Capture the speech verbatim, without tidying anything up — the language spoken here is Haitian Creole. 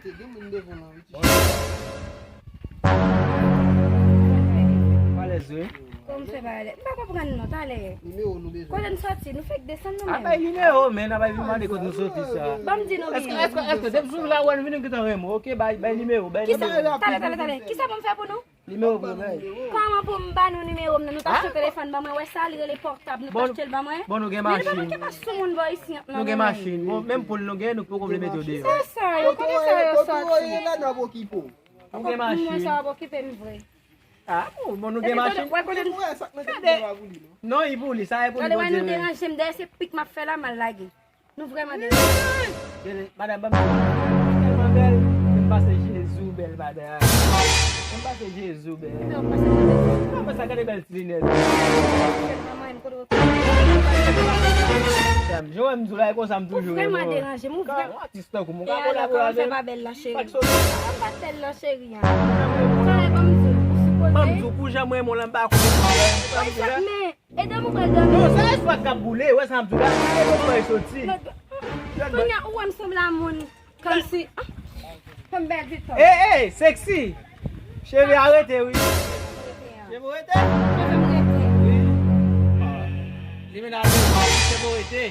Gen moun devan la, wi. Alèz, wi. Kòman m fè pa alèz? M pa konprann non, talè. Nimewo nou bezwen. Kote n soti? Nou fèk desann nou menm. A, bay nimewo, men, a bay vin mande kote nou soti sa. Ban m di nou byen. Èske, èske, èske, depi sou la, wè, n vin, nou gentan renmen, ok, bay, bay nimewo, bay nimewo. Kisa? Talè, talè, talè. Kisa pou m fè pou nou? Nimewo pou bay. Kòman pou m ba nou nimewo m nan? Nou t achte telefòn ban mwen, wè sa, li rele pòtab, nou t achte l ban mwen. Bon, nou gen machin. Men nou pa manke pa sou moun bò isi an, non. Nou gen machin. Bon, menm poul nou gen, nou poko vle mete yo deyò. Se sa, yo konnen sa yo sòti. Kote w ye la, n ap okipe w. Nou gen machin. Mwen sa w ap okipe m vre. A, bon, bon, nou gen machin. Wè kote m. Non, li pou li, sa e pou li. Gade, wè, nou deranje m, dèyè se pik m ap fè la, m al lage. Nou vrèman deranje. Gade, madanm, ban m di w, ou tèlman bèl, m pase Jezi w bèl, madanm. M pase Jezi w bèl. Mwen sa gade bèl ti linèt. Jan wè m di w la, e konsa m toujou ye. Ou vrèman deranje m, ou vrèman. Yon atis tankou m, ou ka kolabore avè m. Fè pa bèl la, cheri. Sa e ban m di w, ou sipoze. Ban m di w, pou jan mwen, mwen la, m pa konn. Ede m ou pral dòmi. Non, sa espwa k ap boule, wè sa m di w la, sa e lòt bò e soti. Kounye a ou wè m sanble a moun. Kòmsi, ah, fè m pèdi tan. Ey, ey, sexy. Cheve a rete, wi. Cheve w rete? Cheve m rete. Wi. Li mennen avè w, cheve w rete.